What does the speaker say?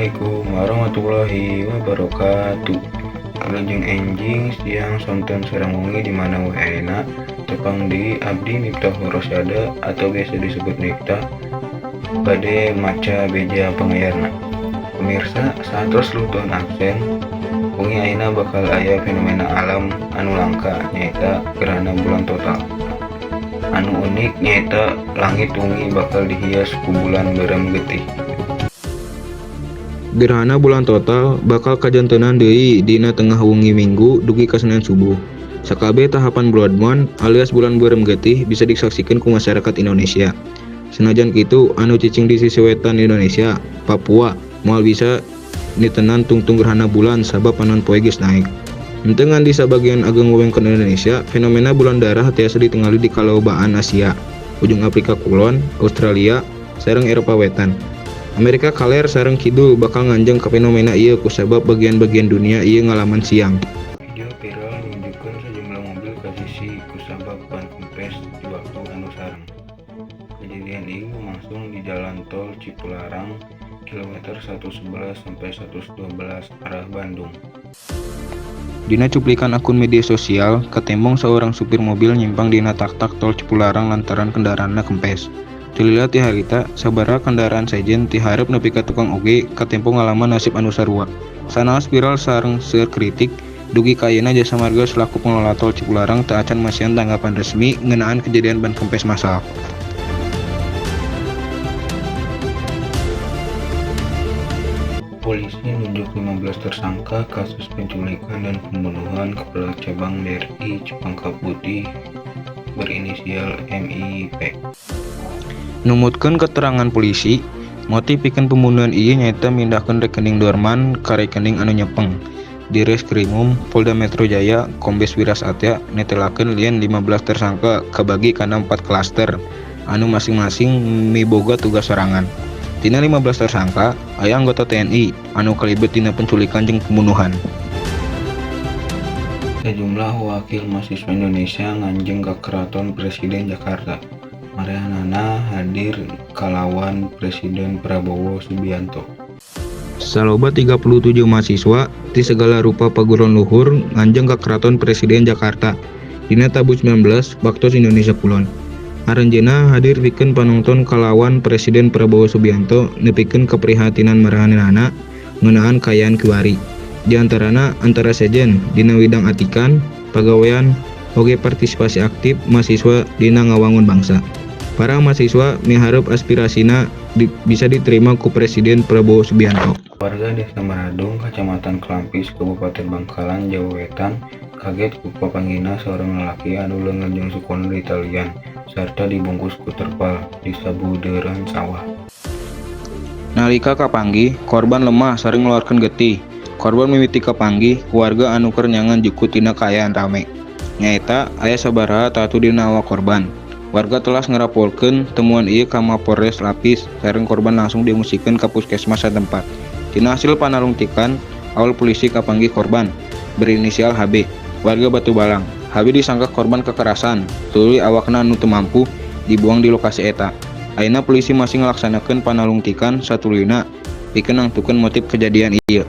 Assalamualaikum warahmatullahi wabarakatuh. Wilujeng enjing, siang, sonten sareng wengi di mana wae ayeuna. Tepang deui abdi Miftahul Rosyada atau biasa disebut Miftah, bade maca beja pangayarna. Pemirsa, saatos lutuan absen, wengi ayeuna bakal aya fenomena alam anu langka, nyaeta gerhana bulan total. Anu unik nyaeta langit wengi bakal dihias ku bulan beureum getih. Gerhana bulan total bakal kajantenan deui dina tengah wengi Minggu dugi ka Senen subuh. Sakabeh tahapan blood moon alias bulan beureum getih bisa disaksikeun ku masyarakat Indonesia. Sanajan kitu, anu cicing di sisih wetan Indonesia, Papua, moal bisa nitenan tungtung gerhana bulan sabab panon poe geus naek. Henteu ngan di sabagian ageng wewengkon Indonesia, fenomena bulan darah tiasa ditingali di kalobaan Asia, ujung Afrika Kulon, Australia, sareng Eropa Wetan. Amerika Kaler sareng Kidul bakal nganjeng ka fenomena ieu kusabab bagian-bagian dunia ieu ngalaman siang. Video viral nunjukkeun sajumlah mobil kasisi kusabab ban kempes di waktu anu sareng. Kejadian ieu lumangsung di Jalan Tol Cipularang kilometer 111 sampai 112 arah Bandung. Dina cuplikan akun media sosial, katembong saurang supir mobil nyimpang dina taktak tol Cipularang lantaran kendaraanna kempes. Teu lila ti harita, sabaraha kendaraan sejen ti hareup nepi ka tukang oge katempo ngalaman nasib anu sarua. Sanaos viral sareng seueur kritik, dugi ka ayeuna Jasa Marga selaku pengelola tol Cipularang teu acan masihan tanggapan resmi ngeunaan kejadian ban kempes masal. Polisi nunjuk 15 tersangka kasus penculikan dan pembunuhan Kepala Cabang BRI Cempaka Putih berinisial MIP. Numutkeun keterangan polisi, motif pikeun pembunuhan ieu nyaeta mindahkeun rekening dorman ka rekening anu nyepeng. Direskrimum Polda Metro Jaya, Kombes Wira Satya netelakeun yen 15 tersangka kabagi kana 4 klaster anu masing-masing miboga tugas sorangan. Tina 15 tersangka, aya anggota TNI anu kalibet dina penculikan jeung pembunuhan. Sejumlah wakil mahasiswa Indonesia nganjeng ka Keraton Presiden Jakarta. Marehanana hadir kalawan Presiden Prabowo Subianto. Saloba 37 mahasiswa ti segala rupa paguruan luhur nganjeng ka Keraton Presiden Jakarta dina tabuh 19 waktos Indonesia Kulon. Aranjeunna hadir pikeun panonton kalawan Presiden Prabowo Subianto nepikeun kaprihatinan maranehanana ngeunaan kaayaan kiwari. Di antarana antara sejen dina widang atikan, pagawean, oge partisipasi aktif mahasiswa dina ngawangun bangsa. Para mahasiswa miharep aspirasina bisa diterima ku Presiden Prabowo Subianto. Warga Desa Meradong, Kecamatan Klampis, Kabupaten Bangkalan, Jawa Wetan, kaget ku papanggihna saurang lalaki anu leungeun jeung sukuna ditalian sarta dibungkus ku terpal di sabudeureun sawah. Nalika kapanggih, korban lemah sareng ngaluarkeun getih. Korban mimiti kapanggih ku warga anu keur neangan jukut dina kaayaan rame. Nyaeta aya sabaraha tatu dina awak korban. Warga telas ngaraporkeun temuan ieu ka Mapolres Lapis sareng korban langsung diungusikeun ka puskesmas satempat. Tina hasil panalungtikan, awal polisi kapanggih korban berinisial HB, warga Batu Balang. HB disangka korban kekerasan, tuluy awakna anu teu mampu dibuang di lokasi eta. Ayeuna polisi masih ngalaksanakeun panalungtikan satuluyna pikeun nangtukeun motif kejadian ieu.